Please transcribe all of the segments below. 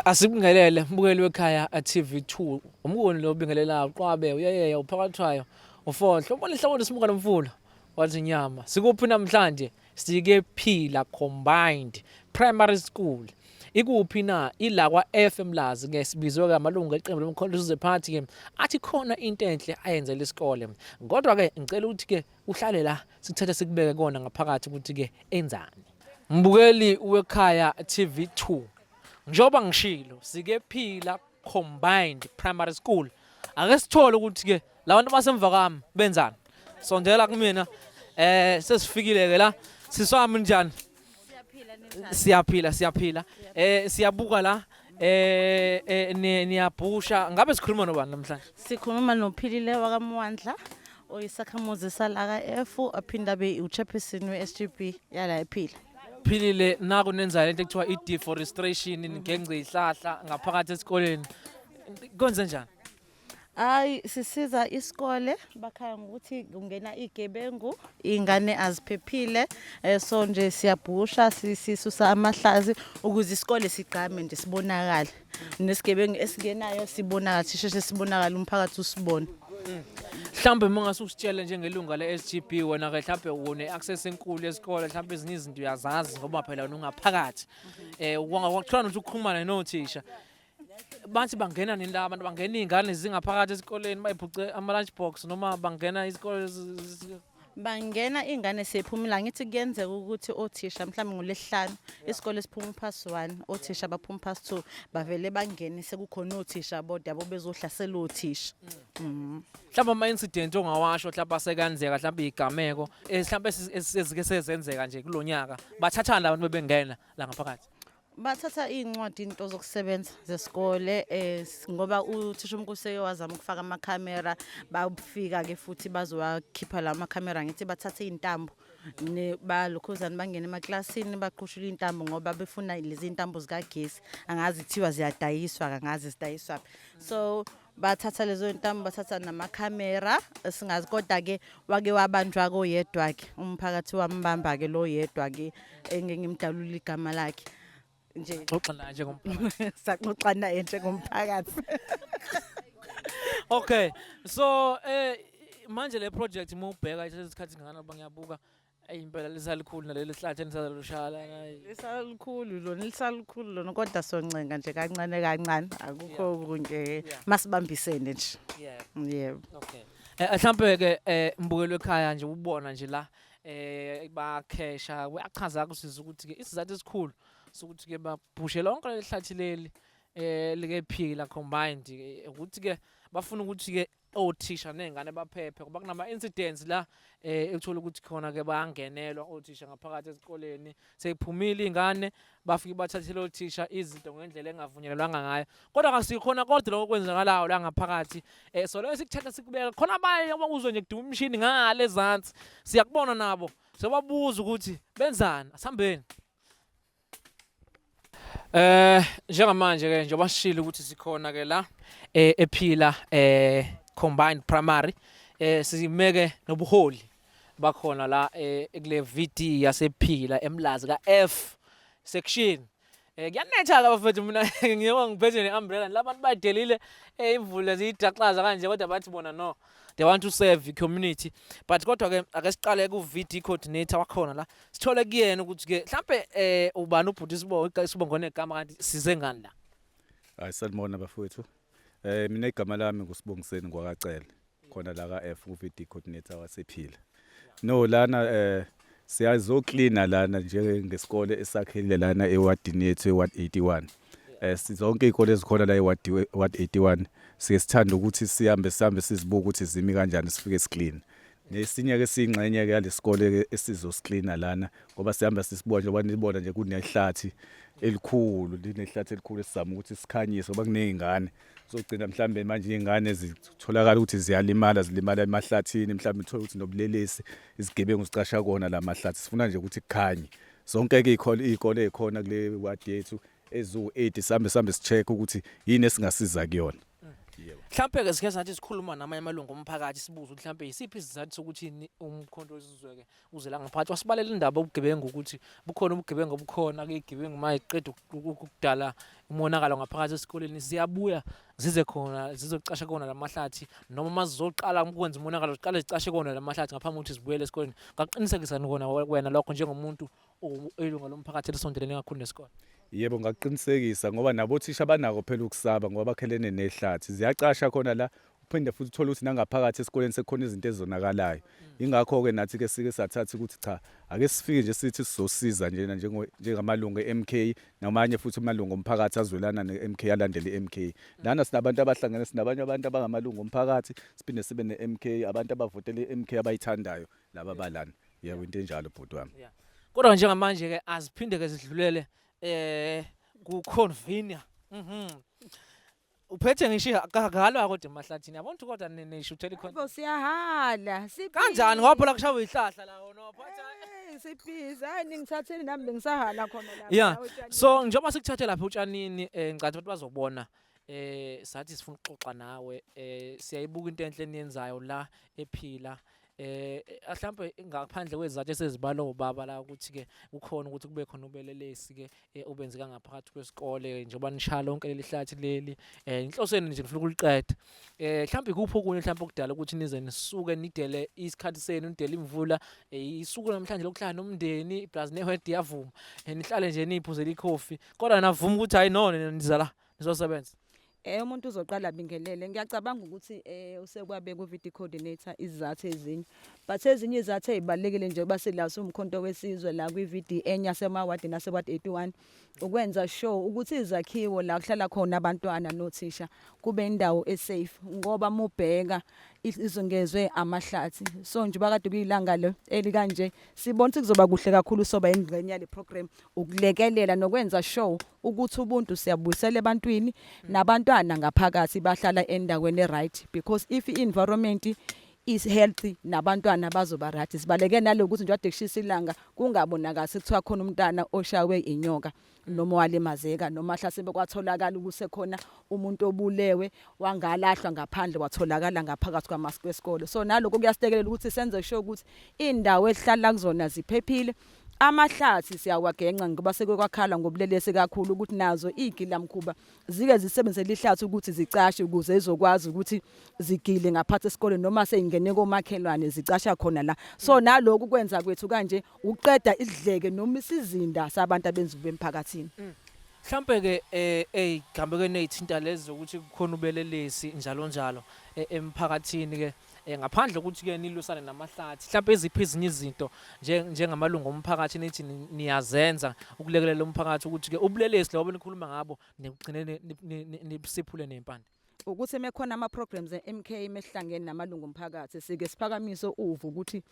Asikubingelele mbukeli wekhaya TV2. Umnguni lo obingelelayo uqwabe uyeyeya uphakathwayo ufohlo. Ubona ihloko simuka nomfula wathi nyama. Sikuphi namhlanje? Sike Phila Combined Primary School. Ikuphi na? Ila kwa F eMlazi ke sibizwe ke amalungu eqembu lomkhonto Sizwe Party ke athi khona into enhle ayenzela isikole. Kodwa ke ngicela ukuthi ke uhlale la sikuthathe sikubeke kona ngaphakathi ukuthi ke enzani. Mbukeli wekhaya TV2 njengoba ngishilo sike Phila Combined Primary School. Ake sithole ukuthi ke labantu basemva kwami benzani. Sondela kumina sesifikile ke la. Siswami njani? Siyaphila siyaphila. Siyabuka la niyabhusha ngabe sikhuluma nobani namhlanje? Sikhuluma noPhilile wakaMwandla oyisakhamuzi sala ka-F aphinde abe uchairperson we-SGB yala ePhila. Philile naku nenza lento ekuthiwa i-deforestation nigence ihlahla ngaphakathi esikoleni. Kwenze njani? Hayi sisiza isikole bakhaya ngokuthi kungena igebengu ingane aziphephile so nje siyabhusha sisusa amahlazi ukuze isikole sigqame nje sibonakale nesigebengu esingenayo sibonakale sisheshe sibonakale umphakathi usibone. Mhlawumbe uma ungase usitshele njengelunga le-SGB wena ke mhlawumbe une-access enkulu yesikole mhlawumbe ezinye izinto uyazazi ngoba phela wena ungaphakathi. Kwakuthiwa nokuthi uxhumane nothisha. Bathi bangena nini la abantu bangena iy'ngane zingaphakathi esikoleni bayiphuce ama-lunch box noma bangena isikole Bangena iy'ngane seyiphumile angithi kuyenzeka ukuthi othisha mhlawumbe ngolwesihlanu isikole siphuma past 1 othisha baphuma past 2 bavele bangene sekukhona othisha bodwa yabo bezohlasela othisha. Mhlawumbe ama-incident ongawasho mhlawumbe asekenzeka mhlawumbe iy'gameko mhlawumbe ezike sezenzeka nje kulo nyaka bathathani la bantu bebengena la ngaphakathi? Bathatha iy'ncwadi into zokusebenza zesikole ngoba uthisha omkhulu seke wazama ukufaka amakhamera bafika-ke futhi bazowakhipha la makhamera ngithi bathathe iy'ntambo balokhuzane bangene emaklasini baqushule iy'ntambo ngoba befuna lezi ntambo zikagesi angazi kuthiwa ziyadayiswa angazi zidayiswaphi so bathatha lezo ntambo bathatha namakhamera singazi kodwa-ke wake wabanjwa koyedwa-ke umphakathi wambamba-ke lo yedwa-ke engeke ngimdalule igama lakhe nje Xoxa naye njengomphakathi. Saxoxa naye njengomphakathi. Okay, so manje le project uma ubheka ithatha isikhathi ngana ngoba ngiyabuka eyi impela lisalikhulu naleli hlathi enisazolushala la. Lisalikhulu lona lisalikhulu lona kodwa soncenga nje kancane kancane akukho okunye masibambisene nje. Yebo. Okay. Mhlambe ke mbukelo ekhaya nje ubona nje la bakhesha uyachaza kusizwa ukuthi ke isizathu esikhulu sokuthi ke babhushe lonke leli hlathi leli like Phila Combined ukuthi ke bafuna ukuthi ke othisha nezingane baphephe ngoba kunama incidents la ekuthola ukuthi khona ke bayangenelwa othisha ngaphakathi esikoleni seyiphumile ingane bafike bathathele othisha izinto ngendlela engavunyelwanga ngayo kodwa kasikhona kodwa lokho kwenzakalayo la ngaphakathi so leyo sikuthatha sikubeka khona abanye uma uzwe nje kuduma imishini ngale ezansi siyakubona nabo sobabuza ukuthi benzani. Asihambeni. Njengamanje ke njengoba sishilo ukuthi sikhona ke la ePhila Combined Primary simeke nobuholi bakhona la kule VD yasePhila eMlazi ka F section. Kuyanetha ke bafethu mina ngiyoba ngiphethe ne-umbrella labantu bayidelile imvula ziyidaxaza kanje kodwa bathi bona no they want to serve the community but kodwa ke ake siqale ku VD coordinator wakhona la sithole kuyena ukuthi ke mhlambe ubani ubhuti isibongo isibongo negama kanti size ngani la. Hayi sanibona bafowethu. Mina igama lami nguSibongiseni ngwakaCele khona la ka F ku VD coordinator wasePhila. No lana siyazoklina lana njengesikole esakhile lana ewadini yethu eward 81. Sizonke izikole ezikhona la eward ward 81 siye sithanda ukuthi sihambe sihambe sizibuka ukuthi zimi kanjani sifike siclean. Nesinye ke singxenye ke yalesikole ke esizosiklina lana ngoba sihamba sisibuka njengoba nibona nje kunehlathi elikhulu linehlathi elikhulu esizama ukuthi sikhanyise ngoba kunezingane zogcina mhlambe manje izingane zitholakala ukuthi ziyalimala zilimala emahlathini mhlambe uthola ukuthi nobulelesi izigebengu zicasha kona la mahlathi sifuna nje ukuthi kukhanye zonke ke izikole ezikhona kule ward yethu eziwu-8 sihambe sihambe si-check ukuthi yini esingasiza kuyona. Yebo. Mhlampe ke sike sathi sikhuluma namanye amalungu omphakathi, sibuze ukuthi mhlampe yisiphi isizathu sokuthi uMkhonto Wesizwe ke uze la ngaphathi. Wasibalela indaba ubugebengu, ukuthi bukhona ubugebengu obukhona ke, igebengu mayiqeda ukudala umonakalo ngaphakathi esikoleni ziyabuya zize khona zizocasha kona lamahlathi, noma uma zizoqala ukwenza umonakalo ziqale zicashe kona lamahlathi ngaphambi kokuthi zibuyele esikoleni. Ngaqinisekisa kona wena lokho njengomuntu ilunga lomphakathi elisondelene kakhulu nesikole? Yebo, ngakuqinisekisa, ngoba nabo othisha banako phela ukusaba ngoba bakhelene nehlathi. Ziyacasha khona la, uphinde futhi uthole ukuthi nangaphakathi esikoleni sekukhona izinto ezonakalayo. Ingakho-ke nathi-ke sike sathatha ukuthi cha, ake sifike nje sithi sizosiza njena njengamalungu e-MK namanye futhi amalungu omphakathi azwelana ne-MK, alandele i-MK. Lana sinabantu abahlangene, sinabanye abantu abangamalungu omphakathi, siphinde sibe ne-MK, abantu abavotele i-MK abayithandayo laba balana. Yebo, into enjalo, bhuti wami. Kodwa njengamanje ke aziphinde ke zidlulele ku convener. Uphethe ngisho kagalwa kodwa emahlathini. Yabona ukuthi kodwa nishuthela ikhona. Yebo, siyahala. Kanjani ngoba phela kushawa ihlahla la wona waphatha. Sibhizi. Hayi, ningithatheni nami bengisahala khona lapha. Otshanini. So njengoba sikuthathe lapha utshanini, ngicathi abantu bazobona, sathi sifuna ukuxoxa nawe, siyayibuka into enhle eniyenzayo la ePhila, mhlawumbe ngaphandle kwezizathu esezibalo ubaba la ukuthi ke kukhona ukuthi kube khona ubelelesi ke obenzeka ngaphakathi kwesikole, njengoba nishaya lonke leli hlathi leli, inhloso yenu nje nifuna ukuliqeda, mhlawumbe kuphi okunye mhlawumbe okudala ukuthi nize nisuke nidele isikhathi senu, nidele imvula, isuku namhlanje lokuhlala nomndeni plus nehwedi iyavuma, nihlale nje niyiphuzele ikhofi, kodwa navuma ukuthi hayi no, niza la nizosebenza? Umuntu uzoqala abingelele. Ngiyacabanga ukuthi usekwabeka u-VD coordinator izizathu ezinye. But ezinye izizathu ezibalulekile nje kuba sila siwuMkhonto Wesizwe la kwi-VD enye yasemawadini ase-ward 81, ukwenza sure ukuthi izakhiwo la kuhlala khona abantwana nothisha kube indawo e-safe, ngoba mubheka izungezwe amahlathi. So nje bakade kuyilanga lo elikanje, sibona ukuthi kuzoba kuhle kakhulu soba ingxenye yale program ukulekelela nokwenza sure ukuthi ubuntu siyabuyisela ebantwini, nabantwana ngaphakathi bahlala endaweni e-right, because if i-environment is healthy nabantwana bazoba right. Sibaleke nalokuthi nje kade kushisa ilanga kungabonakali sekuthiwa khona umntana oshawe inyoka noma walimazeka, noma hlasimbe kwatholakala ukusekhona umuntu obulewe wangalahlwa ngaphandle, watholakala ngaphakathi kwamasiko esikole. So naloko kuyasitekelela ukuthi senze sure ukuthi indawo esihlala kuzona ziphephile. Amahlathi siyawagenca ngoba seke kwakhala ngobulelesi kakhulu ukuthi nazo izigilamkhuba zike zisebenzise ihlathi ukuthi zicashe ukuze izokwazi ukuthi zigile ngaphathi esikoleni, noma seyingene komakhelwane zicasha khona la. So naloku kwenza kwethu kanje ukuqeda isidleke noma isizinda sabantu abenza ububi emphakathini. Mhlambe ke ey'gambekweni ey'thinta lezi zokuthi kukhona ubelelesi njalo njalo emphakathini ke, ngaphandle kokuthi ke nilwisane namahlathi, mhlambe eziphi ezinye izinto njengamalungu omphakathi nithi niyazenza ukulekelela umphakathi ukuthi ke ubulelesi lobo nikhuluma ngabo nigcine nibusiphule nempande? Ukuthi mekhona ama-programs e-MK, mehlangene namalungu omphakathi, sike siphakamise uvo ukuthi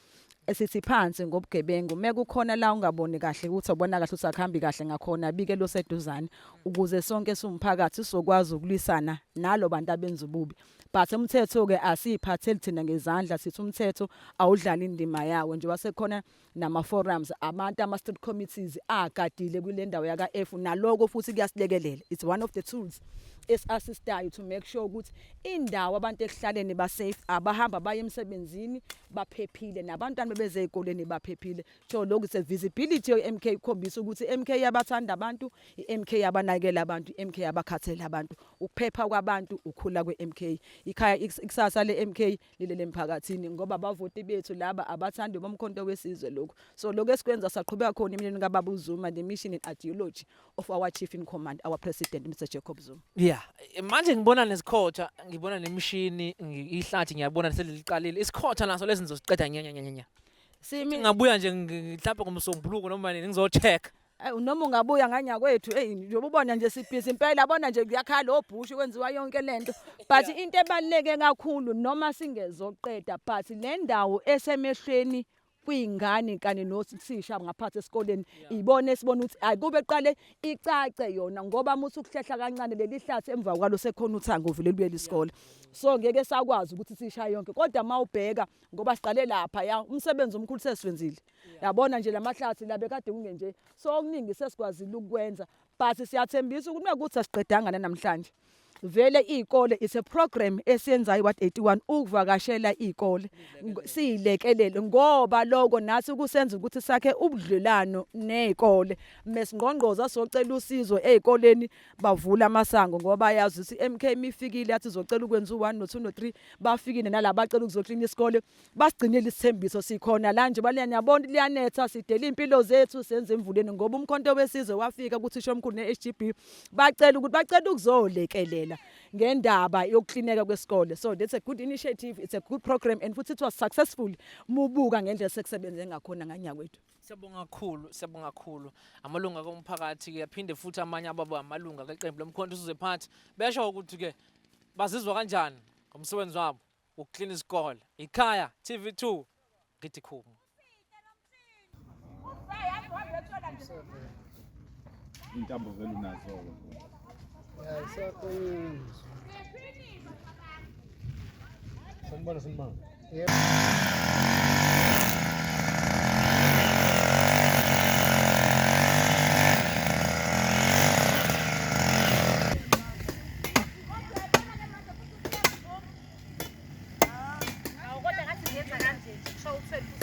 esithi phansi ngobugebengu. Mekukhona la ungaboni kahle ukuthi ubona kahle ukuthi akuhambi kahle ngakhona, bike lo seduzane ukuze sonke siwumphakathi sizokwazi ukulwisana nalo bantu abenza ububi. But umthetho ke asiphatheli thina ngezandla, sithi umthetho awudlali indima yawo nje wasekhona nama forums abantu, ama street committees agadile kule ndawo yaka F. Naloko futhi kuyasilekelela, it's one of the tools esi-assistayo to make sure ukuthi indawo abantu ekuhlaleni ba safe, abahamba baye emsebenzini baphephile, nabantwana bebeze ezikoleni baphephile. So lokhu is a visibility ye-MK ikhombisa ukuthi i-MK yabathanda abantu, i-MK yabanakela abantu, i-MK yabakhathela abantu. Ukuphepha kwabantu ukhula kwe-MK. Ikhaya ikusasa le-MK lilele emphakathini, ngoba abavoti bethu laba abathandi boMkhonto Wesizwe lokhu. So lokhu esikwenza saqhubeka khona eminweni kababa uZuma, the mission and ideology of our chief in command, our president, Mr Jacob Zuma. Yeah, manje ngibona nesikhotha, ngibona nemishini, ihlathi ngiyabona seliliqalile. Isikhotha naso lezi nizosiqeda nya nya nya nya? Simi. Ngabuya nje mhlawumbe ngomsombuluko noma nini ngizo-check. Noma ungabuya nganyakwethu, hey, njengoba ubona nje sibhizi impela, yabona nje kuyakhala obhushu, kwenziwa yonke lento. But into ebaluleke kakhulu, noma singezoqeda, but le ndawo esemehlweni kwingane kanye nothisha ngaphathi esikoleni ibone sibona ukuthi ayikube qale icace yona, ngoba muthi ukuhlehla kancane leli hlathi, emva kwalo sekhona uthango uvele lubuyele isikole. So ngeke sakwazi ukuthi sishaye yonke, kodwa mawubheka ngoba siqale lapha ya, umsebenzi omkhulu sesiwenzile. Yabona nje lamahlathi la bekade kungenje, so okuningi sesikwazile ukukwenza, but siyathembisa ukuthi mekuthi asiqedanga namhlanje. Vele izikole is a program esiyenzayo ward 81, ukuvakashela izikole siyilekelele, ngoba lokho nathi kusenza ukuthi sakhe ubudlelano nezikole. Mesingqongqoza socela usizo ezikoleni, bavula amasango ngoba bayazi ukuthi MK mifikile, yathi izocela ukwenza u1 no2 no3. Bafikile nalabacela ukuzoklina isikole, basigcinile isithembiso. Sikhona la nje, baliyabona liyanetha, sidela impilo zethu, senze emvuleni ngoba uMkhonto weSizwe wafika kuthisha omkhulu ne-HGB, bacela ukuthi bacela ukuzolekelela ngendaba yokuklineka kwesikole. So that's a good initiative, it's a good program, and futhi it was successful mubuka ngendlela sekusebenze ngakhona nganyakwethu. Siyabonga kakhulu, siyabonga kakhulu. Amalunga komphakathi ke aphinde futhi amanye ababa amalunga keqembu loMkhonto Sizwe Party besho ukuthi ke bazizwa kanjani ngomsebenzi wabo wokuklina isikole. Ikhaya TV2, ngithi khumu. Intambo vele unazo. Sanibona, sanibona. Kodwa ngathi ngenza kanje nje kusho u-12.